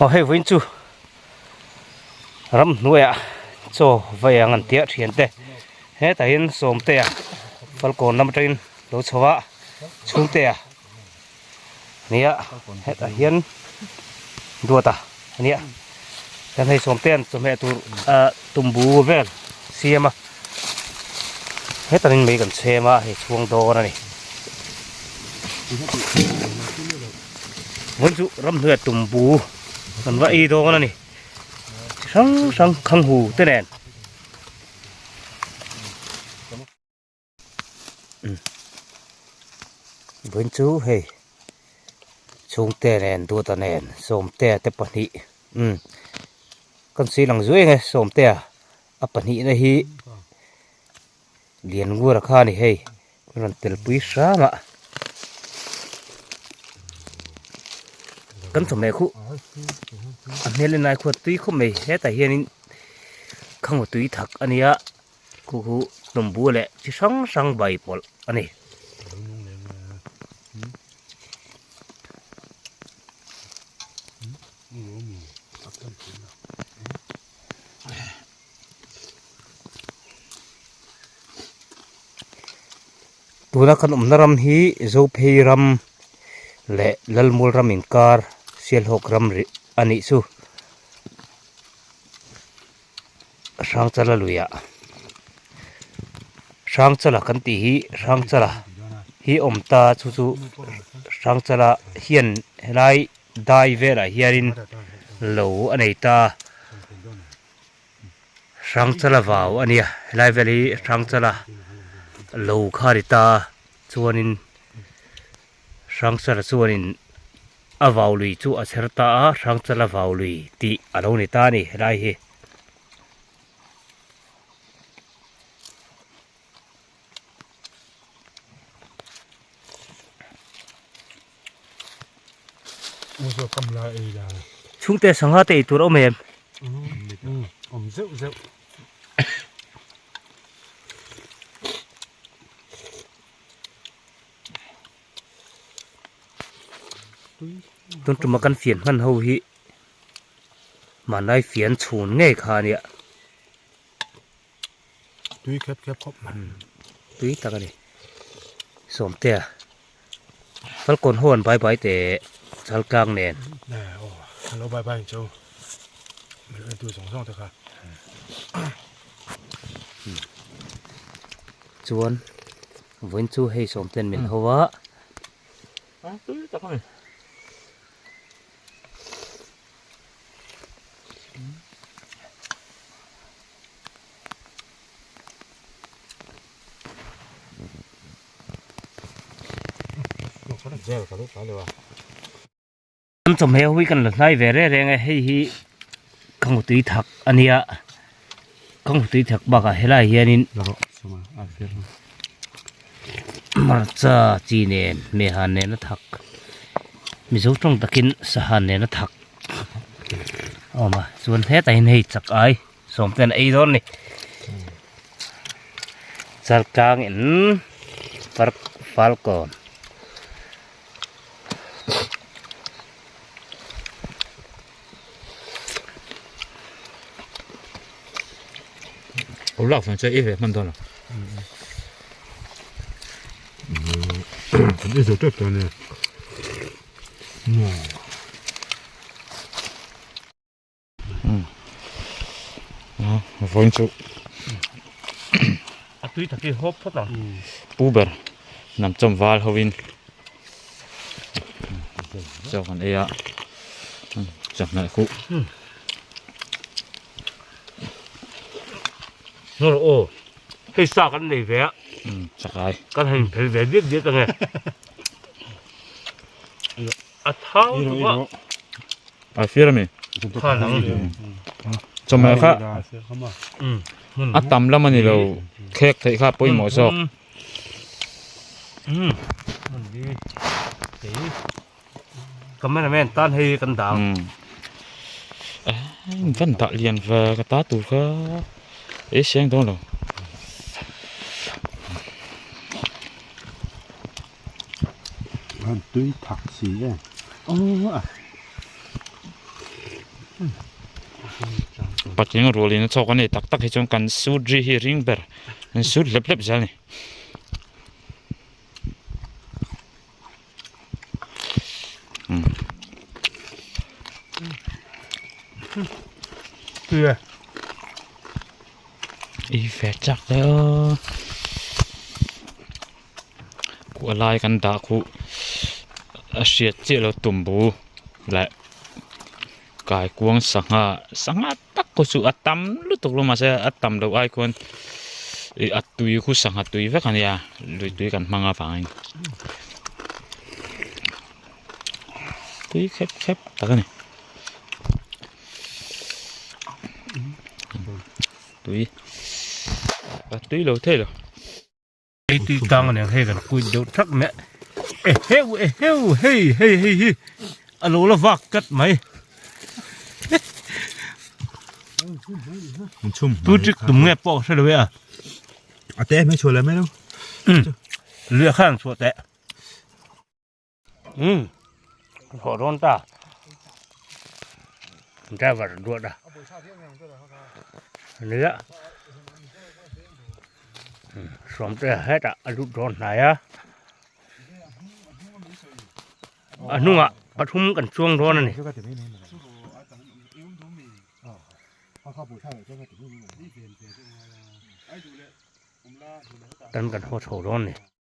Aw hei vawiin chu ramhnuaiah chaw vai ang an tia thian te hetah hian sawmtea falkawn lam atangin lo chho a chhungtea nia hetah hian duata ania chuan hei sawmtea'n chawhmeh tur ah tumbu vel siam a hetah in mei kan chhem a hei chhuang dawn a ni. Vawiin chu ramhnuaiah tumbu kan va ei dawn a ni chi hrang hrang khanghu te nen. Vawiin chu hei chhungte nen duata nen sawmtea te pahnih umm kan sawi lang zuai ang e sawmtea a pahnihna hi lian ngur a kha a ni hei rawn tel pui hram a kan chawhmeh khuh a hmel en lai khuan tui khawp mai hetah hianin khanghu tui thak a nia. Khu khu tumbu leh chi hrang hrang bai pawlh a ni. Tuna kan awmna ram hi Zophei ram leh Lalmual ram inkar Sialhawk ram rih a nih chu. Hrangchala luiah Hrangchala kan tih hi Hrangchala hi awm ta chu chu Hrangchala hian helai dai velah hianin lo a nei ta Hrangchala vau a nia helai vel hi Hrangchala lo kha a ni ta chuanin Hrangchala chuanin a vau lui chu a chher ta a, Hrangchala vau lui tih a lo ni ta a ni helai hi. Chhungte sangha te ei tur a awm em? Awm zeuh zeuh. Tun tuma kan fian hman ho hi hmanlai fian chhun ngei kha a nia. Tui khep khep khawp mai. Tui tak a ni. Sawmtea Falkawn ho an bai bai teh Chaltlang nen. Nè aw hello bye bye chu. Min en tu zawng zawng te kha. Chuan Vawiin chu hei sawmten min ho a. Tui tak a ni. Kan chawhmeh ho hi kan la hnai ve reng reng a hei hi khanghu tui thak a nia khanghu tui thak bakah helaiah hianin hmarcha chi nen hmeiha nena thak mizo tawng takin sangha nena thak a awm a chuan hetah hian hei chak ai sawm ten a ei dawn a ni chaltlang in falkawn. Lo lak vang chuan ei ve hman dawn lo. Kan ei zo tep tawh ania. Vawiin chu a tui tak hi hawp phawt ang. Pu ber hnam chawm val hovin chaw kan ei a chawhmeh khuh. Hnawl aw hei sa kan nei ve a chakai kan han inphel ve diat diat ange a thau tuk a. A fir a mi? Chawhmeh kha a tam lam a ni lo khek theih kha pawimawh zawk. Cameraman tan hei kan dang. Kan dah lian ve ka ta tur kha ei seng dawn lo. Tui thak si e. Aw a. Patling rualin a chhawk a ni tak tak hi chuan kan sut ri hi ring ber an sut hlep hlep zel a ni. I ve chak le aw kua lai kan dah khuh a hriat chiah lo tumbu leh kaikuang sangha sangha tak pawh chu a tam lutuk lo mahse a tam loh ai khuan ih a tui khu sangha tui vek a nia lui tui kan hmang avangin tui khep khep tak a ni tui a tui lo thei lo. Hei tui tlang a nia hei kan kuit deuh thak mai a eheu eheu hei hei hei hi a lo la vak tlat mai tu chik tum nge pawh ka hre lo e a a te mai chhuah leh mai lo luia khan chhuah teh. Umm thawh dawn ta driver duat a nia sawmte hetah a lut dawn hnai a a hnungah pathum kan chuang dawn a ni. Tan kan haw chho dawn a ni.